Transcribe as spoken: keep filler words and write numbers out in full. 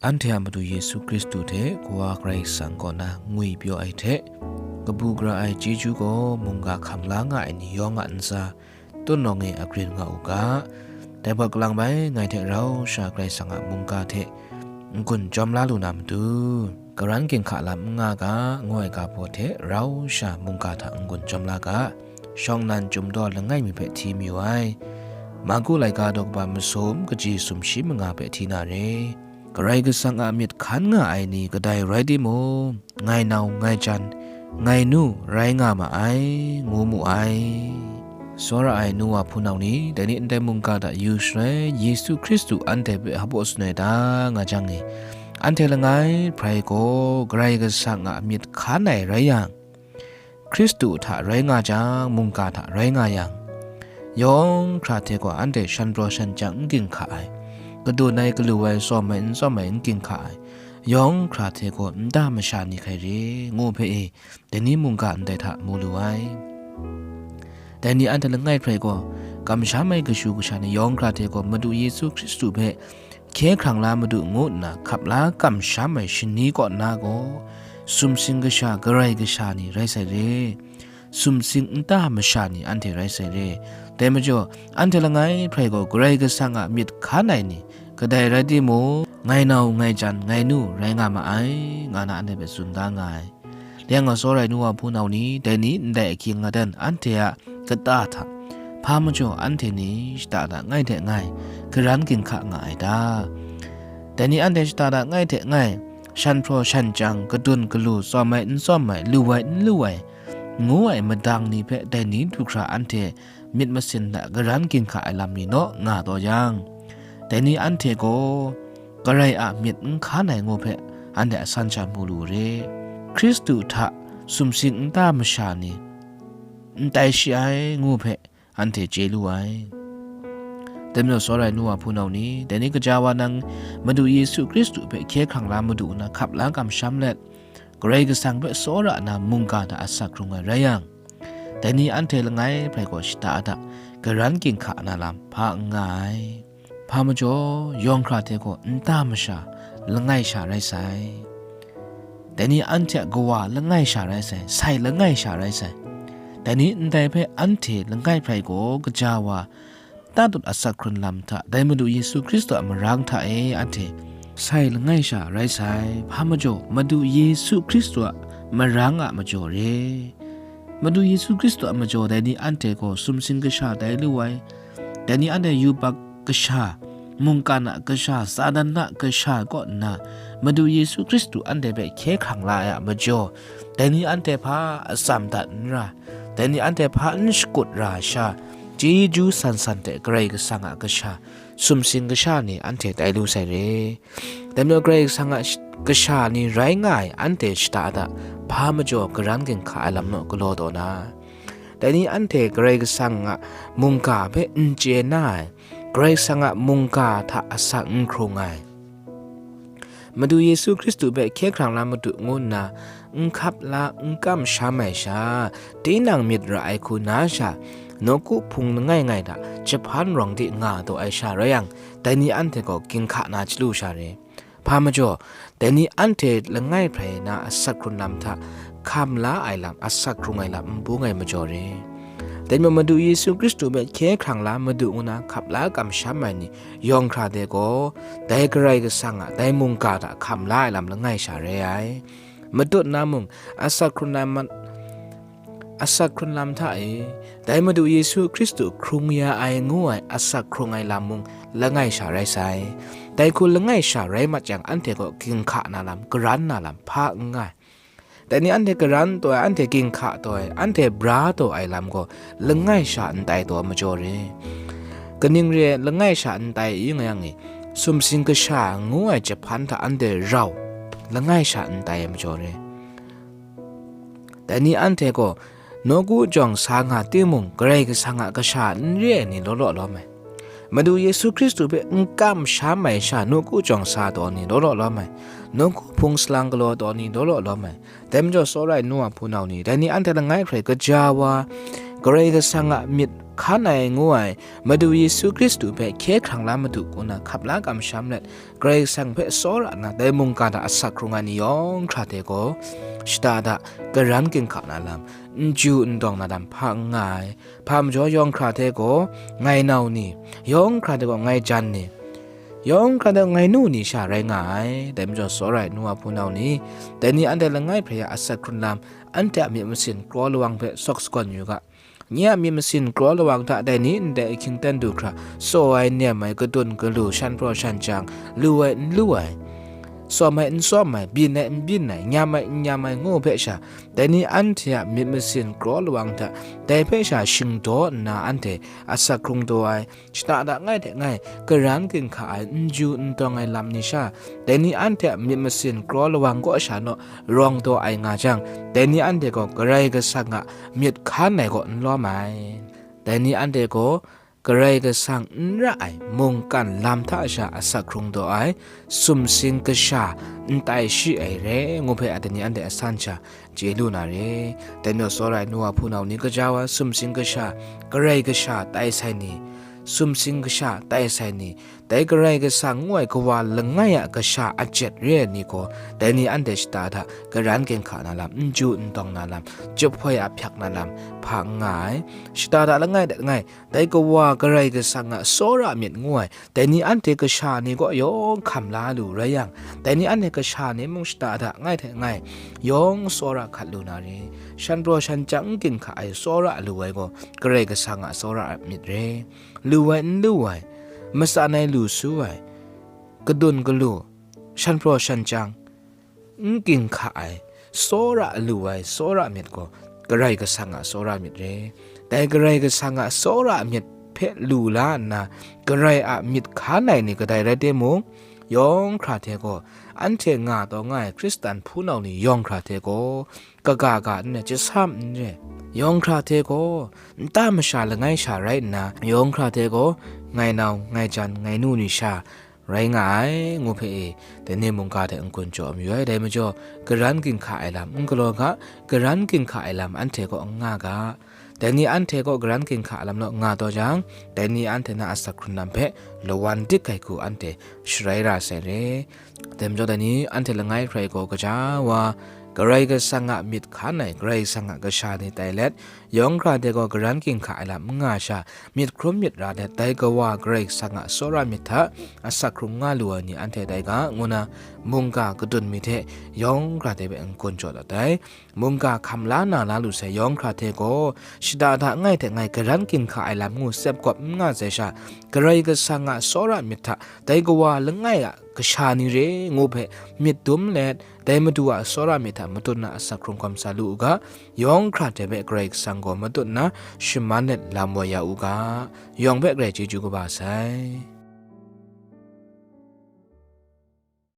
Anhte a Madu Yesu Hkristu hte Kawa Karai Kasang kaw na ngwi pyaw ai hte, kabu gara ai chyeju gaw mungga hkam la nga ai ni yawng a ntsa, tut nawng e a grin nga u ga. Dai hpawt kalang bai, ngai hte rau sha Karai Kasang a mungga hte n-gun jawm la lu na matu, karan ginhka lam n nga ga, ngu ai ga hpaw hte rau sha mungga hta n-gun jawm la ga. Shawng nnan Chyum Daw langai mi hpe hti mayu ai. Marku laika daw kaba masum kaji sumshi manga hpe hti na re. Karai Kasang a myit hkan nga ai ni kadai rai timung, ngai nau, ngai jan, ngai nu rai nga ma ai, ngu mu ai. Tsawra ai nu wa hpunau ni, dai ni ndai mungga hta yu shaloi, Yesu Hkristu anhte hpe hpaw sanoi da nga jang e, anhte langai hprai gaw Karai Kasang a myit hkan ai rai yang, Hkristu hta rai nga jang, mungga hta rai nga yang, yawng hkra hte gaw anhte shan praw shan chyang n ginhka ai, kadun ai galu ai, tsawm ai n tsawm ai n ginhka ai, yawng hkra hte gaw nta masha ni hkai re, ngu hpe e, dai ni mungga ndai hta mu lu ai. Dai ni anhte langai hprai gaw, kamsham ai kashu kasha ni yawng hkra hte gaw Madu Yesu Hkristu hpe hkye hkrang la madu ngu nna hkap la kamsham ai shani kaw na gaw, sumsing kasha, Karai Kasha ni rai sai re. Sumsing nta masha ni anhte rai sai re. Dai majaw, anhte langai hprai gaw Karai Kasang a myit hkan ai ni, kadai rai timung, ngai nau, ngai jan, ngai nu rai nga ma ai, nga na anhte hpe tsun da nga ai. Liang a tsawra ai nu wa hpunau ni, dai ni ndai ahkying aten anhte a kata hta, hpa majaw anhte ni shata da ngai hte ngai, karan ginhka nga ai ta? Dai ni anhte shata da ngai hte ngai, shan hpraw shan chyang, kadun galu, tsawm ai n tsawm ai, lu ai n lu ai, ngu ai madang ni hpe dai ni du hkra anhte myit masin hta karan ginhka ai lam ni naw nga taw yang, dai ni anhte gaw Karai a myit n hkan ai ngu hpe anhte a san sha mu lu re. Hkristu hta sumsing nta masha ni n tai shi ai ngu hpe anhte chye lu ai. Dai majaw tsawra ai nu wa hpunau ni, dai ni gaja wa nang Madu Yesu Hkristu hpe hkye hkrang la madu nna hkap la kamsham let, Karai Kasang hpe tsawra na mungga hta asak hkrung ai rai yang, dai ni anhte langai hprai gaw shata da karan ginhka na lam hpa n nga ai. Hpa majaw, yawng hkra hte gaw nta masha langai sha rai sai. Dai ni anhte a kawa langai sha rai sai, sai langai sha rai sai. Dai ni ndai hpe anhte langai hprai gaw gaja wa tatut asak hkrun lam hta, dai Madu Yesu Hkristu a marang hta e anhte sai langai sha rai sai. Hpa majaw, Madu Yesu Hkristu a marang a majaw re. Madu Yesu Hkristu a majaw dai ni anhte gaw sumsing kasha tai lu ai, dai ni anhte yubak kasha, mungkan a kasha, Satan a kasha kaw nna, Madu Yesu Hkristu anhte hpe hkye hkrang la ai a majaw, dai ni anhte hpa atsam dat n ra, dai ni anhte hpa n shakut ra ai sha, chyeju san san hte Karai Kasang a kasha, sumsing kasha ni anhte tai lu sai re. Dai majaw Karai Kasang a sh-, kasha ni rai nga ai anhte shata da, hpa majaw karan ginhka ai lam naw galaw taw na, dai ni anhte Karai Kasang a mungga hpe n chye na ai, Karai Kasang a mungga hta asak n hkrung ai, Madu Yesu Hkristu hpe hkye hkrang la madu ngu nna n hkap la n kamsham ai sha, tinang myit ra ai hku na sha, nawku hpung langai ngai hta jahpan rawng di nga taw ai sha rai yang, dai ni anhte gaw ginhka na chyalu sha re. Hpa majaw, dai ni anhte langai hprai na asak hkrun lam hta hkam la ai lam, asak hkrung ai lam n bung ai majaw re. Dai majaw Madu Yesu Hkristu hpe hkye hkrang la madu ngu na hkap la kamsham ai ni yawng hkra de gaw, dai Karai Kasang a, dai mungga hta hkam la ai lam langai sha re ai. Matut na mung, asak hkrun lam man, asak hkrun lam hta e, dai Madu Yesu Hkristu hkrung ya ai ngu ai asak hkrung ai lam mung langai sha rai sai. Dai hku langai sha rai mat yang, anhte gaw ginhka na lam, karan na lam hpa n nga ai. Dai ni anhte karan taw ai, anhte ginhka taw ai, anhte bra taw ai lam gaw langai sha n tai taw ai majaw re. Kaning re ai, langai sha n tai i nga yang e, sumsing kasha ngu ai jahpan hta anhte rau langai sha n tai ai majaw re. Dai ni anhte gaw nawku jawng sa nga timung, Karai Kasang a kasha n re ai ni law law lawm ai. Madu Yesu Hkristu hpe n kamsham ai sha, nawku jawng sa taw ni law law lawm ai. Nawku hpung salang galaw taw ni law law lawm ai. Dai majaw, tsawra ai nu wa hpunau ni, dai ni anhte langai hprai gaja wa, Karai Kasang a myit hkan ai ngu ai Madu Yesu Hkristu hpe hkye hkrang la madu ngu na hkap la kamsham let, Karai Kasang hpe tsawra nna dai mungga hta asak hkrung ai ni yawng hkra hte gaw, shada da karan ginhka na lam, n ju n dawng na lam hpa n nga ai. Hpa majaw yawng hkra hte gaw, ngai nau ni, yawng hkra hte gaw ngai jan ni, yawng hkra hte gaw ngai nu ni sha rai nga ai. Dai majaw tsawra ai nu wa hpunau ni, dai ni anhte langai hpre a asak hkrung lam, anhte a myit masin kraw lawang hpe sawk sagawn yu ga. Nye a myit masin kraw lawang hta dai ni ndai ahkying ten du hkra, tsaw ai, nem ai, kadun kalu, shan praw shan chyang, lu ai, n lu ai, tsawm ai, n tsawm ai, byin ai, n byin ai, nyam ai, n nyam ai, ngu hpe sha, dai ni anhte a myit masin kraw lawang hta, dai hpe sha shingdaw nna anhte asak hkrung daw ai, shada da ngai hte ngai, karan ginhka ai, n ju n dawng ai lam ni sha, dai ni anhte a myit masin kraw lawang kaw sha naw rawng daw ai nga jang, dai ni anhte gaw Karai Kasang a myit hkan ai kaw n lawm ai. Dai ni anhte gaw Karai Kasang n ra ai mungkan lam hta sha asak hkrung daw ai, sumsing kasha n tai shi ai re, ngu hpe a dai ni anhte a san sha chye lu na re. Dai majaw tsawra ai nu wa hpunau ni, gaja wa sumsing kasha, Karai Kasha tai sai ni, sumsing kasha tai sai ni, dai Karai Kasang ngu ai Kawa langai a kasha a jet re ai ni gaw, dai ni anhte shada hta karan ginhka na lam, n ju n dawng na lam, jahpoi a hpyak na lam hpa n nga ai. Shada hta langai hte langai, dai Kawa Karai Kasang a tsawra myit ngu ai, dai ni anhte kasha ni kaw yawng hkam la lu rai yang, dai ni anhte kasha ni mung shada hta ngai hte ngai, yawng tsawra hkat lu na re. Shan praw shan chyang n ginhka ai tsawra lu ai gaw, Karai Kasang a tsawra a myit re. Lu ai n lu ai, matsan ai lu su ai, kadun kalu, shan praw shan chyang, n ginhka ai, tsawra lu ai tsawra myit gaw, Karai Kasang a tsawra myit re. Dai Karai Kasang a tsawra myit hpe lu la nna, Karai a myit hkan ai ni kadai rai timung, yawng hkra hte gaw, anhte nga taw nga ai Hkristan hpunau ni yawng hkra hte gaw, kaga ga n rai, jasam n re, yawng hkra hte gaw, nta masha langai sha rai nna, yawng hkra hte gaw, ngai nau, ngai jan, ngai nu ni sha, rai nga ai, ngu hpe e, dai ni mungga hte n-gun jaw mayu ai. Dai majaw, karan ginhka ai lam n galaw ga, karan ginhka ai lam anhte kaw n nga ga. Dai ni anhte kaw karan ginhka ai lam naw nga taw jang, dai ni anhte na asak hkrung lam hpe lawan dik ai hku anhte sharai ra sai re. Dai majaw, dai ni anhte langai hkrai gaw gaja wa, Karai Kasang a myit hkan ai, Karai Kasang a kasha ni tai let, yawng hkra hte gaw karan ginhka ai lam n nga sha, myit hkrum myit ra let, dai Kawa Karai Kasang a tsawra myit hta asak hkrung nga lu ai ni anhte tai ga, ngu na mungga kadun mi hte yawng hkra hte hpe n-gun jaw dat ai. Mungga hkam la na la lu sai yawng hkra hte gaw, shada hta ngai hte ngai karan ginhka ai lam ngu tsep gawp n nga sai sha, Karai Kasang a tsawra myit hta dai Kawa langai a kasha ni re ngu hpe myit dum let, dai Madu a tsawra myit hta matut na asak hkrung hkawm sa lu u ga, yawng hkra hte hpe Karai Kasang gaw matut na shaman let lam woi ya u ga, yawng hpe Karai chyeju kaba sai.